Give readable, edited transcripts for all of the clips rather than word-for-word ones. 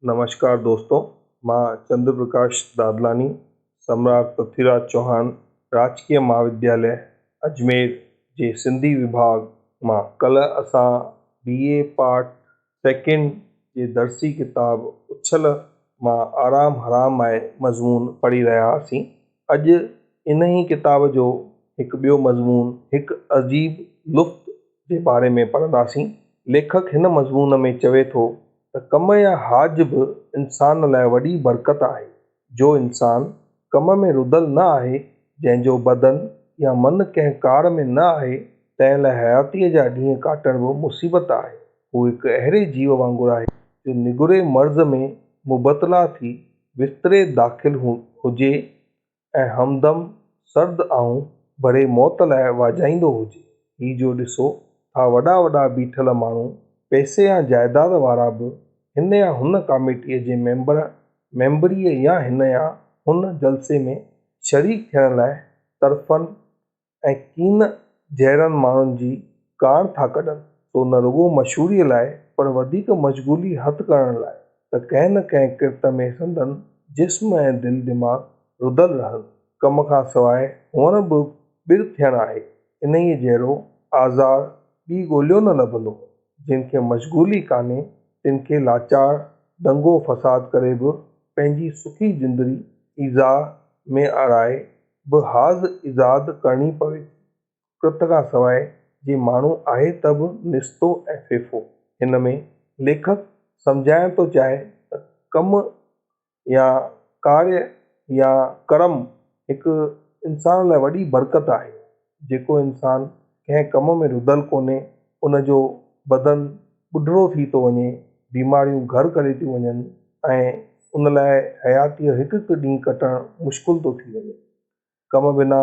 نمشڪار دوستو مان چندر پرڪاش دادلاڻي سمراٽ پرٿوي راج چوهاڻ راجڪيه مهاودياليه اجمير جي سنڌي وڀاڳ مان ڪلهه اسان بي اي پارٽ سيڪنڊ جي درسي ڪتاب اڇل مان آرام حرام آهي مضمون پڙهي رهيا هئاسين. اڄ انهي ڪتاب جو هڪ ٻيو مضمون هڪ عجيب لطف جي باري ۾ پڙهنداسين. ليکڪ هن مضمون ۾ چوي ٿو ته ڪم يا هاج به انسان لاء وڏي برڪت آهي. جو انسان ڪم ۾ رڌل نه آهي، جنهن جو بدن يا من ڪنهن ڪار ۾ نه آهي، تنهن لاء حياتيء جا ڏينهن ڪاٽڻ به مصيبت آهي. هو هڪ اهڙي جيو وانگر آهي، جو نگري مرض ۾ مبتلا ٿي بستري داخل هجي ۽ همدم سرد آهون ڀري موت لاء واجهائيندو هجي. هي جو ڏسو ٿا وڏا وڏا بيٺل ماڻهو، پئسي يا جائداد وارا به هن يا هن ڪاميٽيء جي ميمبر، ميمبريء يا هن يا هن جلسي ۾ شريڪ ٿيڻ لاء طرفن ۽ ڪين جهڙن ماڻهن جي ڪاڻ ٿا ڪڍن، سو نه رڳو مشهوريء لاء پر وڌيڪ مشغولي هٿ ڪرڻ لاء ته ڪنهن نه ڪنهن ڪرت ۾ سندن جسم ۽ دل دماغ رڌل رهن. ڪم کان سواء هئڻ به ٻر ٿيڻ آهي. انهيء جهڙو آزار ٻي ڳوليو نه لڀندو. جن کي مشغولي ڪانهي، تن کي لاچار دنگو فساد ڪري به پنهنجي سکي جندڙي ايذاء ۾ اڙائي به هاز ايجاد ڪرڻي پوي ٿي. ڪرت کان سواء جي ماڻهو آهي ته به نستو ۽ ڦيڦو. هن ۾ ليکڪ سمجهائڻ ٿو چاهي ته ڪم يا ڪاريه يا ڪرم هڪ انسان لاء وڏي برڪت آهي. جيڪو انسان ڪنهن ڪم ۾ رڌل ڪونهي ان جو بدن ٻڍڙو ٿي ٿو وڃي، بيماريون گهر ڪري ٿيون وڃن ۽ ان لاء حياتيء جو هڪ هڪ ڏينهن ڪٽڻ مشڪل ٿو ٿي وڃي. ڪم بنا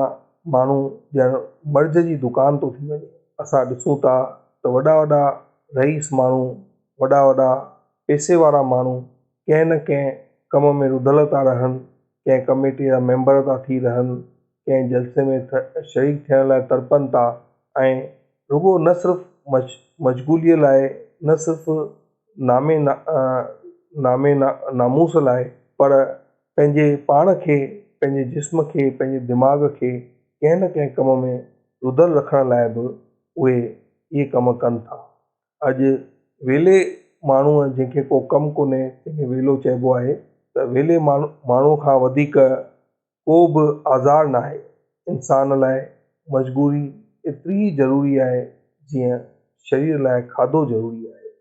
ماڻهو ڄڻ مرض جي دڪان ٿو ٿي وڃي. اسان ڏسون ٿا ته وڏا وڏا رئيس ماڻهو، وڏا وڏا پئسي وارا ماڻهو ڪنهن نه ڪنهن ڪم ۾ رڌل ٿا رهن، ڪنهن ڪميٽيء جا ميمبر ٿا ٿي رهن، ڪنهن جلسي ۾ شريڪ ٿيڻ لاء تڙپن ٿا ۽ رڳو نه صرف مشغوليء لاء، نه صرف نامي نامي ناموس لاء پر پنهنجي پاڻ کي، پنهنجي جسم کي، پنهنجي دماغ کي ڪنهن نه ڪنهن ڪم ۾ رڌل رکڻ لاء به اهي اهي ڪم ڪن ٿا. اڄ ويلي ماڻهوء جنهن کي ڪو ڪم ڪونهي تنهن کي ويلو چئبو آهي ته ويلي ماڻهوء کان وڌيڪ ڪو به آزار ناهي. انسان لاء مجبوري ايتري ئي ضروري آهي جيئن شرير لاء کاڌو ضروري آهي.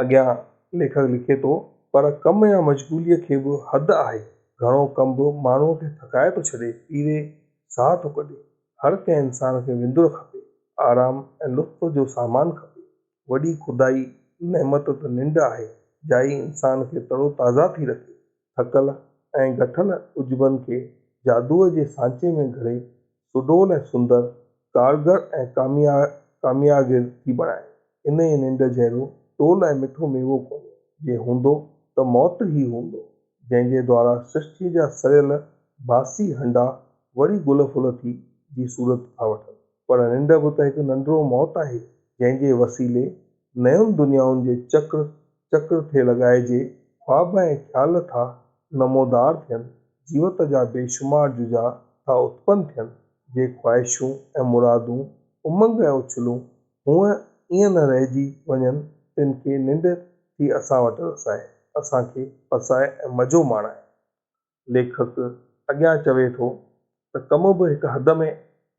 اڳيان ليکڪ لکي ٿو، پر ڪم يا مشغوليء کي به حد آهي. گهڻو ڪم به ماڻهوء کي ٿڪائي ٿو ڇڏي، پيري ساهه ٿو ڪڍي. هر ڪنهن انسان کي وندر کپي، آرام ۽ لطف جو سامان کپي. وڏي خدائي نعمت ته ننڊ آهي، جا ئي انسان کي ترو تازه ٿي رکي. ٿڪل ۽ گٺل عجبن کي جادوء جي سانچي ۾ گهڙي سڊول ۽ سندر، ڪارگر ۽ ڪامياگر ٿي بڻائي. انهيء ننڊ جهڙو ٽول ۽ مٺو ميوو ڪونهي، جي هوندو ته موت ئي هوندو، جنهن جي دوارا سرشٽيء جا سڙيل باسي هنڊا وري گل ڦل ٿي جي صورت ٿا وٺن. پر ننڊ به ته هڪ ننڍڙو موت آهي، جنهن جي وسيلي نين دنيائن جي چڪر چڪر ٿي لڳائجي، خواب ۽ خيال ٿا نمودار ٿين، جيوت جا بيشمار جزا ٿا اتپن ٿين، جي خواهشون ۽ مرادون، امنگ ۽ اڇلون هونء ائين نه رهجي وڃن، تن کي ننڊ ٿي اسان وٽ رسائي، اسان کي پسائي ۽ مزو ماڻائي. ليکڪ اڳيان چوي ٿو ته ڪم به هڪ حد ۾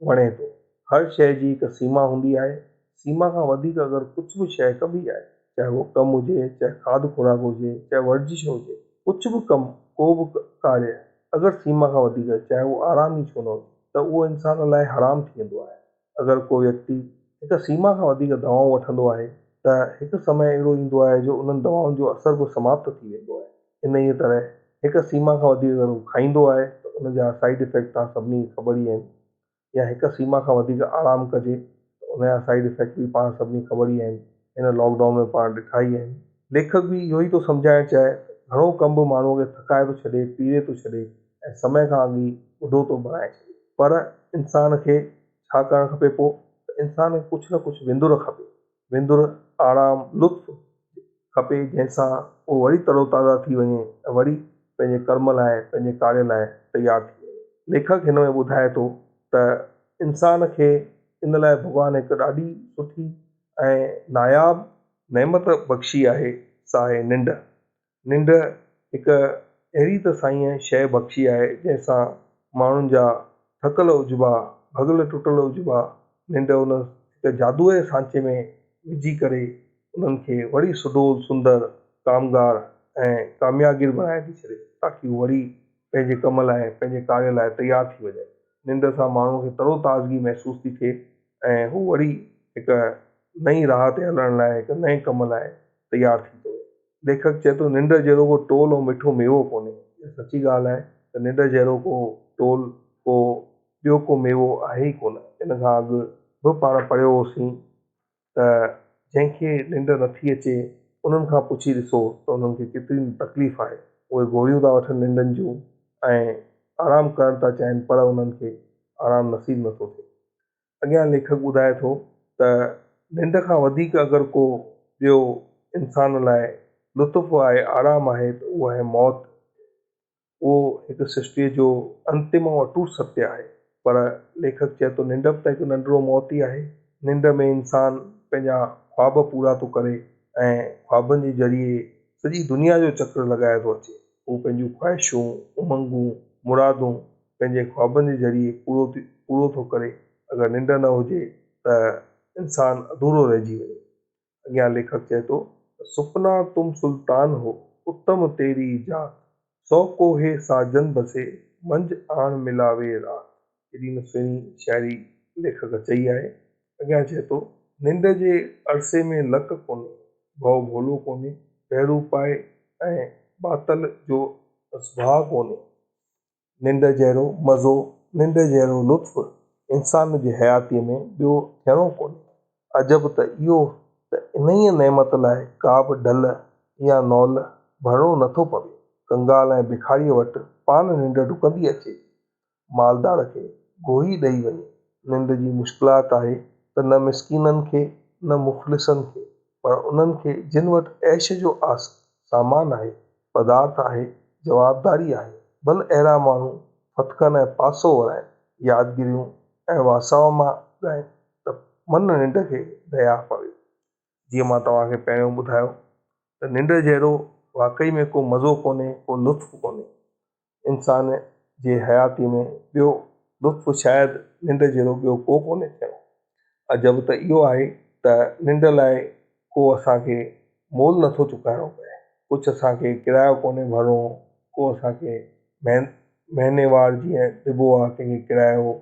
وڻي ٿو. هر شيء جي هڪ سيما هوندي آهي. سيما کان وڌيڪ اگر ڪجهه به شيء ڪبي آهي، چاهي اهو ڪم هجي، چاهي کاڌ خوراڪ هجي، چاهي ورزش هجي، ڪجهه به ڪم، ڪو به ڪاريه اگر سيما کان وڌيڪ، چاهي اهو آرام ئي ڇو نه هجي، ته اهو انسان لاء حرام ٿي ويندو آهي. اگر ڪو ويڪتي هڪ سيما کان وڌيڪ دوائون وٺندو آهي ته هڪ سمي اهڙو ايندو آهي جو انهن دوائن جو اثر به سماپت ٿي ويندو آهي. انهيء طرح هڪ سيما کان وڌيڪ اگر هو کائيندو آهي ته ان جا سائيڊ افيڪٽ توهان سڀني کي خبر ئي آهن يا هڪ سيما کان وڌيڪ آرام ڪجي ته ان جا سائيڊ افيڪٽ به پاڻ سڀني کي خبر ئي آهن. هن لاڪ ڊائون ۾ پاڻ ڏٺا ئي آهن. ليکڪ به اهو ئي ٿو سمجهائڻ چاهي ته گهڻو ڪم به ماڻهوء کي ٿڪائي ٿو ڇڏي، پيڙي ٿو ڇڏي ۽ سمي کان اڳ ئي ٻڍو ٿو بڻائي ڇڏي. پر انسان کي ڇا ڪرڻ کپي پوء ته انسان کي ڪجهه نه ڪجهه وندر کپي. وندر، آرام، لطف کپي جنهن سان اهو وري تروتازه ٿي وڃي ۽ وري پنهنجي ڪرم لاء پنهنجي ڪاريه لاء تيار ٿي وڃي. ليکڪ هن ۾ ٻڌائي ٿو ته انسان کي ان لاء ڀڳوان هڪ ڏاڍي سٺي ۽ ناياب نعمت بخشي آهي سا آهي ننڊ. ننڊ هڪ اهڙي ته سائينء شيء بخشي آهي جنهن سان ماڻهن جا ٿڪل عجبا، ڀڳل ٽٽل عجبا ننڊ ان هڪ جادوء جي سانچي ۾ وجهي ڪري انهن کي وري سڊول، سندر، ڪامگار ۽ ڪامياگير بڻائي ٿي ڇڏي تاڪي هو وري پنهنجي ڪم لاء، پنهنجي ڪاريه لاء تيار ٿي وڃن. ننڊ سان ماڻهوء کي ترو تازگي محسوس ٿي ٿئي ۽ هو وري هڪ نئين راهه تي هلڻ لاء، هڪ نئين ڪم لاء تيار ٿي ٿو وڃي. ليکڪ چئي ٿو، ننڊ جهڙو ڪو ٽول ۽ مٺو ميوو ڪونهي. اها سچي ڳالهه آهي ته ننڊ جهڙو ڪو ٽول، ڪو ٻيو ڪو ميوو آهي ئي ڪونه. ان کان اڳ به پاڻ پڙهيو هوسين ته جنهن کي ننڊ نٿي اچي، انهن کان پڇي ڏسو ته انهن کي ڪيتري نه تڪليف آهي. اهي گوريون ٿا وٺن ننڊن جون ۽ آرام ڪرڻ ٿا چاهين پر انهن کي آرام نصيب نٿو ٿئي. اڳيان ليکڪ ٻڌائي ٿو ته ننڊ کان وڌيڪ اگر ڪو ٻيو انسان لاء لطف آهي، آرام آهي ته اهو آهي موت. اهو هڪ سرشٽيء جو انتم ۽ اٽوٽ ستيه آهي. پر ليکڪ چئي ٿو ننڊ به ته هڪ ننڍڙو موت ئي آهي. ننڊ ۾ انسان پنهنجا خواب پورا ٿو ڪري ۽ خوابن جي ذريعي سڄي دنيا جو چڪر لڳائي ٿو اچي. هو پنهنجون خواهشون، امنگون، مرادون پنهنجي خوابن جي ذريعي پورو ٿو ڪري، اگر ننڊ نه هجي ته انسان اڌورو رهجي وڃي. اڳيان ليکڪ چئي ٿو ته سپنا تم سلطان هو، اتم تيري جات، سو ڪوهي ساجن بسي، منجهه آڻ ملاوي رات. ايڏي نه سهڻي شاعري ليکڪ چئي آهي. اڳيان چئي ٿو، ننڊ جي عرصي ۾ لڪ ڪونهي، ڀؤ ڀولو ڪونهي، بهروپائي ۽ باطل جو اسڀاء ڪونهي. ننڊ جهڙو مزو، ننڊ جهڙو لطف انسان جي حياتيء ۾ ٻيو ٿيڻو ڪونهي. عجب ته اهو ته انهيء نعمت لاء ڪا به ڍل يا نول ڀرڻو نٿو پوي. ڪنگال ۽ بکاريء وٽ پاڻ ننڊ ڊڪندي اچي، مالدار کي گوهي ڏئي وڃي. ننڊ جي مشڪلات آهي ته نه مسڪينن کي نه مفلسن کي، پر انهن کي جن وٽ عيش جو آس سامان آهي، پدارٿ آهي، جوابداري آهي. ڀل اهڙا ماڻهو ڦٿڪن ۽ پاسو ورائن، يادگيريون ۽ واساء مان ڳائن ته من ننڊ کي ديا پوي. جيئن مان توهان کي پهريون ٻڌايو ته ننڊ جهڙو واقعي ۾ ڪو مزو ڪونهي، ڪو لطف ڪونهي. انسان جي حياتيء ۾ ٻيو لطف شايد ننڊ جهڙو ٻيو ڪو ڪونهي ٿيڻو. عجب ته اهو آهي ته ننڊ لاء ڪو اسان کي مول نٿو چڪائڻو پئي، ڪجهه اسان کي ڪرايو ڪونهي ڀرڻو، ڪو اسان کي مهينيوار جيئن ڏبو آهي ڪنهن کي ڪرايو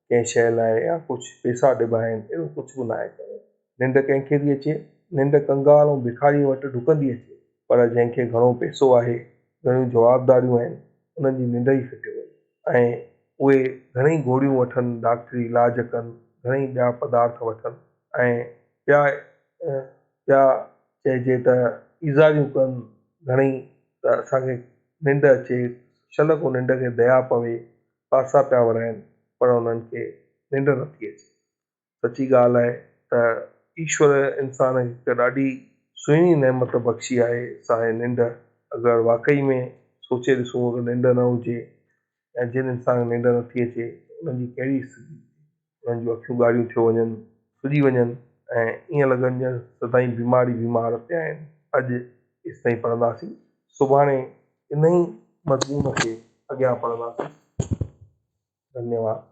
ڪنهن شيء لاء يا ڪجهه پئسا ڏبا آهن، اهڙو ڪجهه به ناهي ڪرڻو. ننڊ ڪنهن کي ٿي اچي؟ ننڊ ڪنگال ۽ ڀکاريء وٽ ڊڪندي اچي، پر جنهن کي گهڻو پئسو آهي، گهڻيون جوابداريون آهن، انهن جي ننڊ ئي ڦٽيو وڃي ۽ اهي گهڻئي گوريون وٺن، ڊاڪٽري علاج ڪن، گهڻئي ٻيا پدارٿ وٺن ۽ ٻيا ٻيا چئجي ته ايذاريون ڪن گهڻئي ته اسان کي ننڊ اچي، شل ڪو ننڊ کي ديا پوي، پاسا پيا ورائن، پر انهن کي ننڊ نٿي اچي. سچي ڳالهه آهي ته ايشور انسان کي هڪ ڏاڍي سهڻي نعمت بخشي آهي سا آهي ننڊ. اگر واقعي ۾ سوچي ڏسون اگر ننڊ نه هجي يا جن انسان کي ننڊ نٿي اچي ته انهن جي ڪهڙي استٿي ٿئي. انهن جون اکيون ڳاڙهيون ٿيو وڃن، سڄي وڃن ۽ ائين لڳن ڄڻ سدائين بيمار ئي بيمار پيا آهن. اڄ ايستائين پڙهنداسين. سڀاڻي انهي مضمون کي اڳيان پڙهنداسين. ڌنيواد.